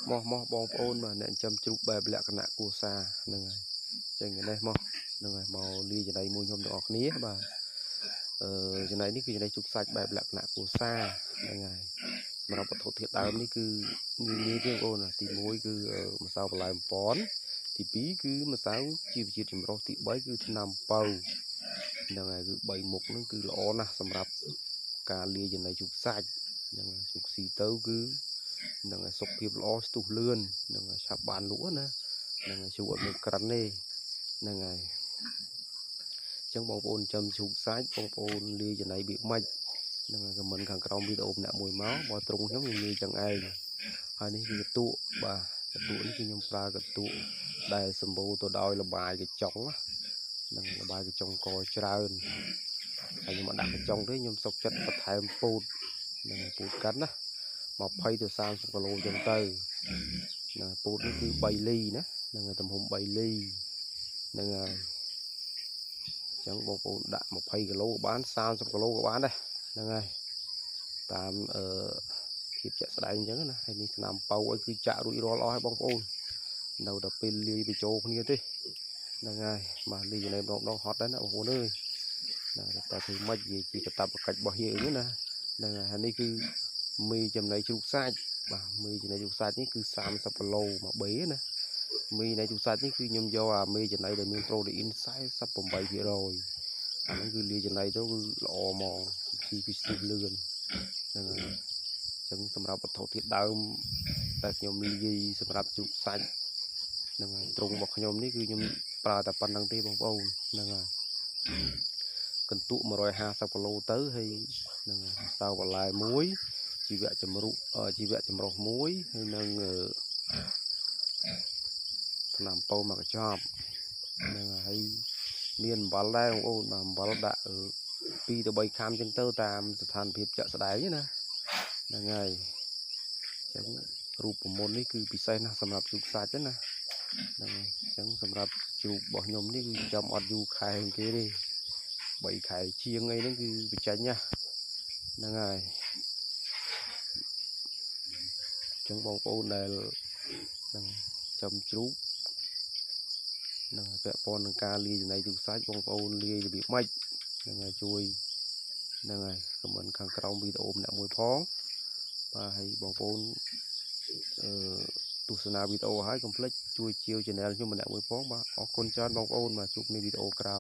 មកមកបងប្អូនបាទអ្នកចិញ្ចឹមជ្រូកបែបលក្ខណៈគ្រួសារហ្នឹងហើយចឹងនេះមកហ្នឹងហើយមកលាយចំណីមួយខ្ញុំទាំងអស់គ្នាបាទចំណីនេះគឺចំណីជ្រូកសាច់បែបលក្ខណៈគ្រួសារហ្នឹងហើយសម្រាប់វត្ថុធាតុដើមនេះគឺងាយងាយទេបងប្អូនទី1គឺម្សៅបន្លែបំពន់ទី2គឺម្សៅជីវជាតិចម្រុះទី3គឺថ្នាំប៉ូវហ្នឹងហើយគឺ3មុខហ្នឹងគឺល្អណាស់សម្រាប់ការលាយចំណីជ្រូកសាច់ហ្នឹងហើយជ្រូកស៊ីទៅគឺហ្នឹងហើយសុខភាពល្អស្ទុះលឿនហ្នឹងហើយឆាប់បានលក់ណាហ្នឹងហើយជ្រូកអត់មានក្រិនទេហ្នឹងហើយអញ្ចឹងបងប្អូនចាំជ្រូកសាច់បងប្អូនលាយចំណីបៀបម៉េចហ្នឹងហើយខមមិនខាងក្រោមវីដេអូម្នាក់មួយមកបើត្រង់ខ្ញុំខ្ញុំលាយចឹងឯងហើយនេះគឺកន្ទក់បាទកន្ទក់នេះគឺខ្ញុំប្រើកន្ទក់ដែលសម្បូរទៅដោយលបាយកញ្ចុងហ្នឹងលបាយកញ្ចុងកច្រើនហើយខ្ញុំអត់ដាក់កញ្ចុងទេខ្ញុំសុកចិត្តបន្ថែមពូតហ្នឹងពូតកាត់ណា20ទៅ30គីឡូចឹងទៅហ្នឹងពូតនេះគឺ3លីណាហ្នឹងទំហំ3លីហ្នឹងហើយអញ្ចឹងបងប្អូនដាក់20គីឡូក៏បាន30គីឡូក៏បានដែរហ្នឹងហើយតាមភាពជាក់ស្ដែងអញ្ចឹងណាហើយនេះថ្នាំប៉ៅឲ្យគឺចាក់រួចរាល់អស់ហើយបងប្អូននៅតែពេលលាយបញ្ចូលគ្នាទេហ្នឹងហើយបាទលាយចំណេះម្ដងហត់ដែរណាបងប្អូនអើយណាតែធ្វើម៉េចវាជាកតបកិច្ចរបស់យើងណាហ្នឹងហើយនេះគឺមីចំណីជ្រូកសាច់បាទមីចំណីជ្រូកសាច់នេះគឺ30គីឡូមួយបេណាមីចំណីជ្រូកសាច់នេះគឺខ្ញុំយកអាមីចំណីដែលមានប្រូតេអ៊ីន 48% អាហ្នឹងគឺលាយចំណីទៅគឺល្អហ្មងស៊ីគឺស្ទុះលឿនហ្នឹងហើយអញ្ចឹងសម្រាប់វត្ថុធាតុដើមតែខ្ញុំលាយសម្រាប់ជ្រូកសាច់ហ្នឹងហើយត្រង់របស់ខ្ញុំនេះគឺខ្ញុំប្រើតែប៉ុណ្្នឹងទេបងប្អូនហ្នឹងហើយកន្ទក់150គីឡូទៅហើយហ្នឹងហើយម្សៅបន្លែមួយជីវៈចម្រុះជីវៈចម្រុះមួយហើយនឹងថ្នាំប៉ូវមួយកញ្ចប់ហ្នឹងហើយមានអំបិលដែរបងប្អូនបាទអំបិលដាក់2ទៅ3ខាំចឹងទៅតាមស្ថានភាពជាក់ស្ដែងណាហ្នឹងហើយអញ្ចឹងរូបមន្តនេះគឺពិសេសណាស់សម្រាប់ជ្រូកសាច់ណាហ្នឹងហើយអញ្ចឹងសម្រាប់ជ្រូករបស់ខ្ញុំនេះគឺចាំអត់យូរខែគេទេ3ខែជាងអីហ្នឹងគឺបញ្ចេញណាហ្នឹងហើយចឹងបងប្អូនដែលហ្នឹងចាំជ្រូកហ្នឹងពាក់ព័ន្ធនឹងការលាយចំណីជ្រូកសាច់បងប្អូនលាយរបៀបម៉េចហ្នឹងហើយជួយហ្នឹងហើយខមមិនខាងក្រោមវីដេអូម្នាក់មួយផងបាទហើយបងប្អូនទស្សនាវីដេអូហើយកុំភ្លេចជួយជាវ Channel ខ្ញុំម្នាក់មួយផងបាទអរគុណច្រើនបងប្អូនបាទជួបគ្នាវីដេអូក្រោយ